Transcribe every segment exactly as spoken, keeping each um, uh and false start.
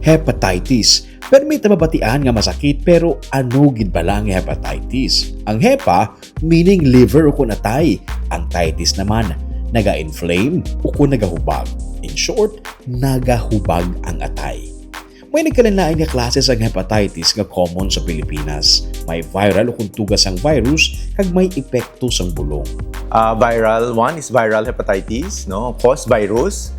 Hepatitis. Permi ta mabatian nga masakit, pero ano gid bala nga hepatitis? Ang hepa, meaning liver o kun atay. Ang titis naman, naga-inflame o kun nagahubag. In short, nagahubag ang atay. May nagkalain-lain nga klase sang hepatitis nga common sa Pilipinas. May viral o kun tugas sang virus, kag may epekto sang bulong. Uh, viral, one is viral hepatitis, no, cause virus.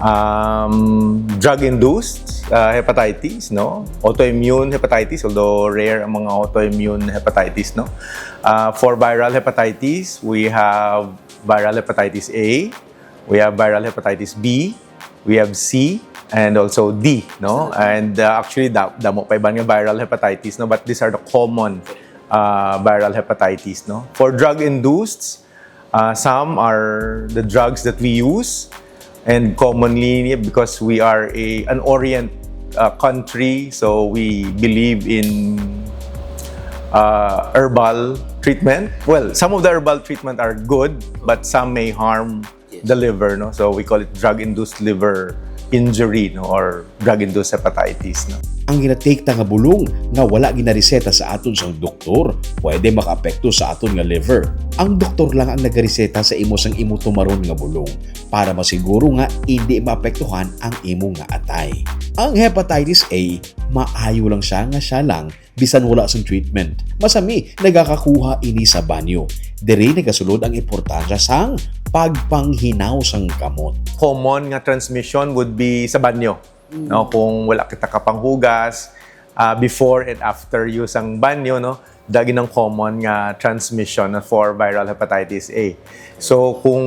Um, drug-induced uh, hepatitis, no, autoimmune hepatitis, although rare ang mga autoimmune hepatitis, no. Uh, for viral hepatitis, we have viral hepatitis A, we have viral hepatitis B, we have C, and also D, no? And uh, actually, da- damo pa iban nga viral hepatitis, no? But these are the common uh, viral hepatitis, no? For drug-induced, uh, some are the drugs that we use, and commonly, because we are a, an Orient uh, country, so we believe in uh, herbal treatment. Well, some of the herbal treatment are good, but some may harm the liver, no? So we call it drug-induced liver injury, no, or drug-induced hepatitis, no? Ang ginatake ta nga bulong nga wala ginareseta sa aton sang doktor, pwede makaapekto sa aton nga liver. Ang doktor lang ang nagareseta sa imo sang imo tumaron nga bulong para masiguro nga indi maapektuhan ang imo nga atay. Ang hepatitis A, maayo lang siya nga siya lang bisan wala sang treatment. Masami, nagakakuha ini sa banyo. Diri nagasulod ang importansya sang pagpanghinaw sang kamot. Common nga transmission would be sa banyo. No, kung wala kita kapanghugas uh, before and after use ang banyo, no, dagi ng common nga transmission for viral hepatitis A. So kung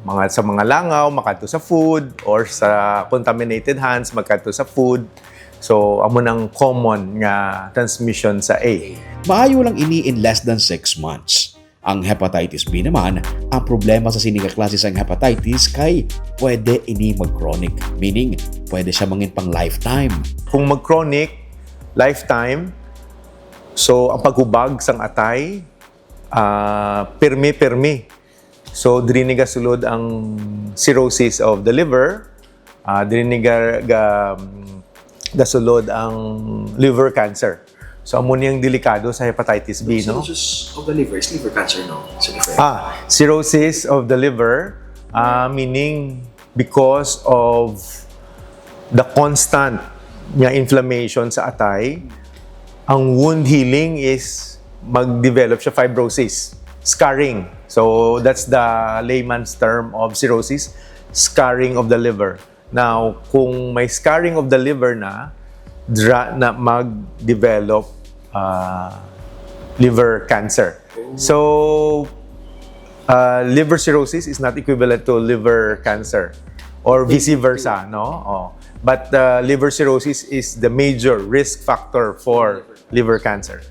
mga sa mga langaw makadto sa food or sa contaminated hands makadto sa food, so amo nang common nga transmission sa A. Maayo lang ini in less than six months. Ang hepatitis B naman, ang problema sa sini nga klase sang hepatitis kay pwede ini mag-chronic, meaning pwede siya mangin pang lifetime. Kung mag-chronic, lifetime, so ang paghubag sang atay, uh, pirmi-pirmi. So diri ni gasulod ang cirrhosis of the liver, uh, diri ni ga, ga, gasulod ang liver cancer. So amo ni ang delikado sa hepatitis B, no? Cirrhosis of the liver is liver cancer, no? So different. Ah, cirrhosis of the liver, uh, meaning because of the constant nga inflammation sa atay, ang wound healing is mag-develop siya fibrosis, scarring. So that's the layman's term of cirrhosis, scarring of the liver. Now, kung may scarring of the liver na, dra na mag-develop uh, liver cancer. So, uh, liver cirrhosis is not equivalent to liver cancer or vice versa, no? Oh. But uh, liver cirrhosis is the major risk factor for liver cancer.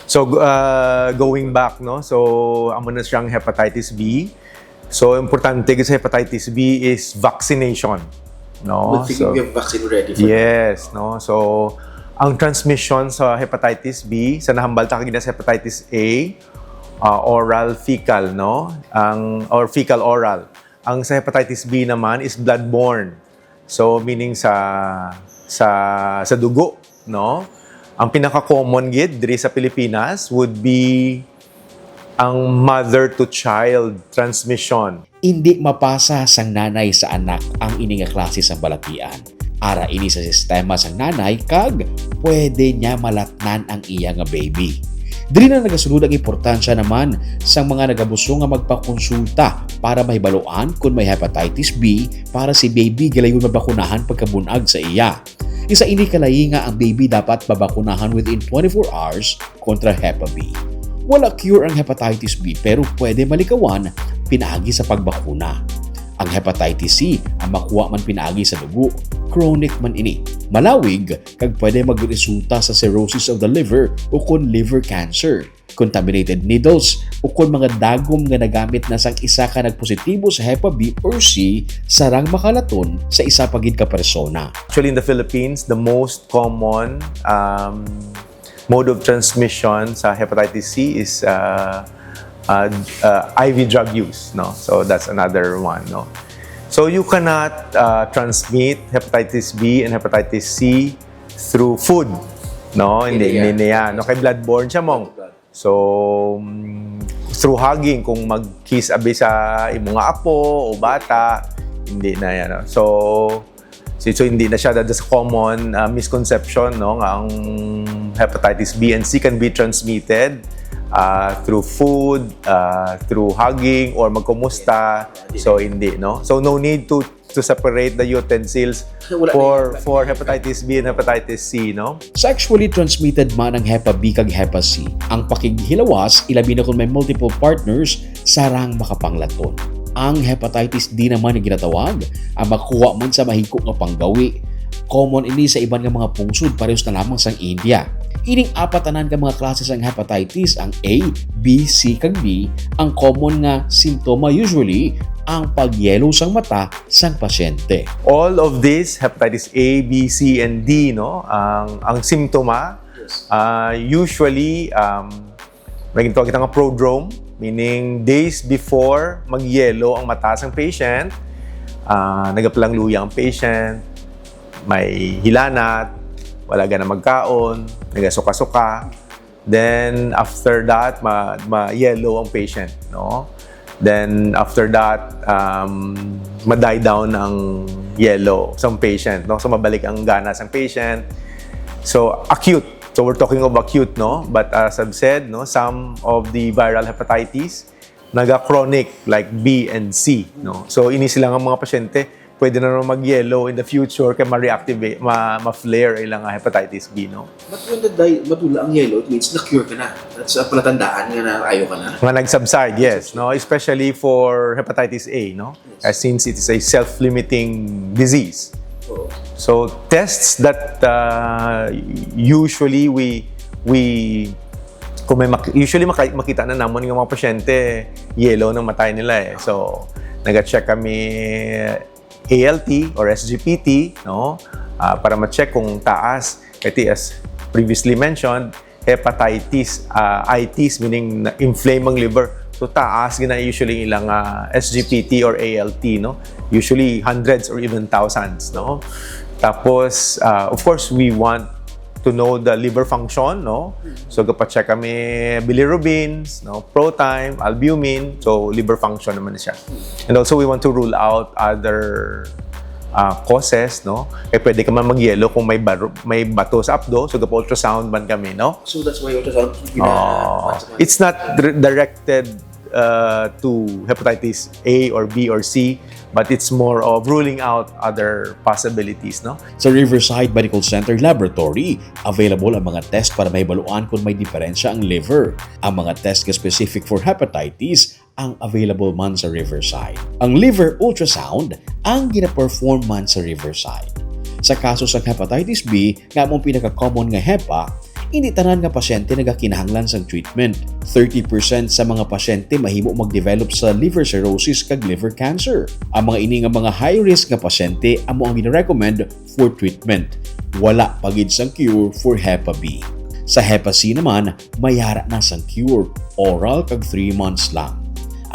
So uh, going back, no? So amo na siyang hepatitis B. So importante gid sa hepatitis B is vaccination, no? Good thing we have vaccine ready for Yes, no? So ang transmission sa hepatitis B, sa nahambal ta kagina sa hepatitis A, uh, oral fecal, no? Ang or fecal oral. Ang sa hepatitis B naman is bloodborne. So meaning sa sa sa dugo, no? Ang pinaka-common gid diri sa Pilipinas would be ang mother to child transmission. Indi mapasa sang nanay sa anak ang ini nga klase sang balatian. Ara ini sa sistema sang nanay kag pwede niya malatnan ang iya nga baby. Diri na nagasulod ang importansya naman sang mga nagabuso nga magpakonsulta para mahibaluan kon may hepatitis B para si baby gilayon mabakunahan pagkabun-ag sa iya. Isa ini kalayi nga ang baby dapat mabakunahan within twenty-four hours kontra Hepa B. Wala cure ang hepatitis B pero pwede malikawan pinaagi sa pagbakuna. Ang hepatitis C ang makuha man pinaagi sa dugo, chronic man ini, malawig kag pwede magresulta sa cirrhosis of the liver o kon liver cancer. contaminated needles, o kon mga dagom nga nagamit na sang isa ka nagpositibo sa hepa B or C sarang makalaton sa isa pa gid ka persona. Actually, in the Philippines, the most common um, mode of transmission sa hepatitis C is uh, uh, uh, I V drug use. No, so that's another one. No, so you cannot uh, transmit hepatitis B and hepatitis C through food. No, hindi, Hindi yan. Hindi yan. No, kay bloodborne siya, mong. So, mm, through hugging, kung mag-kiss abi sa imo nga apo o bata, hindi na yan. No? So, so, so hindi na siya, that's a common uh, misconception, no, nga ang hepatitis B and C can be transmitted uh, through food, uh, through hugging, or magkumusta. So, hindi, no? So, no need to to separate the utensils Wala na for yung- for hepatitis B and hepatitis C, no? Sexually transmitted man ang hepa B kag hepa C, ang pakighilawas, ilabi na kung may multiple partners, sarang makapanglaton. Ang hepatitis D naman nga ginatawag, ang makuha man sa mahigko nga panggawi. Common ini sa iban nga mga pungsod, parehas na lamang sang India. Ining apat tanan ka mga klase sang hepatitis, ang A, B, C, kag D, ang common nga simptoma usually ang pagyelo sang mata sang pasyente. All of this, hepatitis A, B, C, and D, no, ang ang simptoma uh, usually um, may ginatawag kita nga prodrome, meaning days before magyelo ang mata sang patient, uh, nagapalangluya ang patient, may hilanat, wala gana magkaon, nagasuka-suka. Then after that, ma, ma yellow ang patient, no? Then after that, um, ma-die down ang yellow sa patient, no? So mabalik ang gana sa patient. So acute. So we're talking of acute, no? But as I've said, no, some of the viral hepatitis naga-chronic like B and C, no? So ini sila nga mga pasyente pwede na naman mag-yellow in the future kay ma-reactivate, ma, ma-flare ilang hepatitis B, no? But when the di- matula ang yellow, it means na-cure ka na. That's a palatandaan nga na ayo ka na. Nga nag-subside, yes, no? Especially for hepatitis A, no? As since it is a self-limiting disease. Oo. So tests that uh, usually we we kung may mak- usually maka- makita na namon nga mga pasyente yellow ng matay nila eh. So naga-check kami A L T or S G P T, no? Ah, para ma-check kung taas. Kasi as previously mentioned, hepatitis, ah, itis, meaning na inflame ang liver. So taas gina usually ilang ah, S G P T or A L T, no? Usually hundreds or even thousands, no? Tapos, ah, of course, we want to know the liver function, no? So, gapacheck kami bilirubins, no? Protein, albumin, so liver function naman siya. And also, we want to rule out other uh, causes, no? Kaya pwede ka man mag-yellow kung may, baro- may bato sa apdo, so gapa-ultrasound man kami, no? So that's why ultrasound Uh, it's not dir- directed uh, to hepatitis A or B or C, but it's more of ruling out other possibilities, no? Sa Riverside Medical Center Laboratory, available ang mga test para mahibaluan kung may diferensya ang liver. Ang mga test nga specific for hepatitis ang available man sa Riverside. Ang liver ultrasound ang gina-perform man sa Riverside. Sa kaso sa hepatitis B, nga among pinaka-common nga hepa, hindi tanan nga pasyente nagakinahanglan sang treatment. Thirty percent sa mga pasyente mahimo mag-develop sa liver cirrhosis kag liver cancer. Ang mga ini nga mga high risk nga pasyente amo ang gina-recommend for treatment. Wala pa gid sang cure for hepa B. Sa hepa C naman, may ara na sang cure, oral kag three months lang.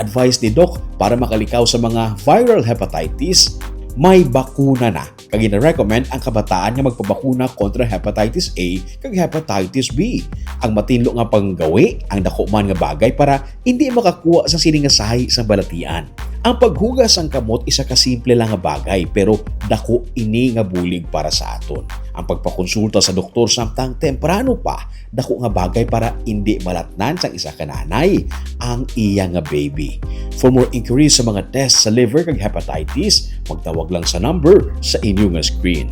Advice ni Doc para makalikaw sa mga viral hepatitis, may bakuna na. Kag gina-recommend ang kabataan nga magpabakuna kontra hepatitis A kag hepatitis B. Ang matinlo nga panggawi, ang dako man nga bagay para hindi makakuha sa sini nga sahi sa balatian. Ang paghugas sang kamot isa ka simple lang nga bagay, pero dako ini nga bulig para sa aton. Ang pagpakonsulta sa doktor samtang temprano pa, dako nga bagay para indi malatnan sang isa ka nanay ang iya nga baby. For more inquiries sa mga test sa liver kag hepatitis, magtawag lang sa number sa inyo nga screen.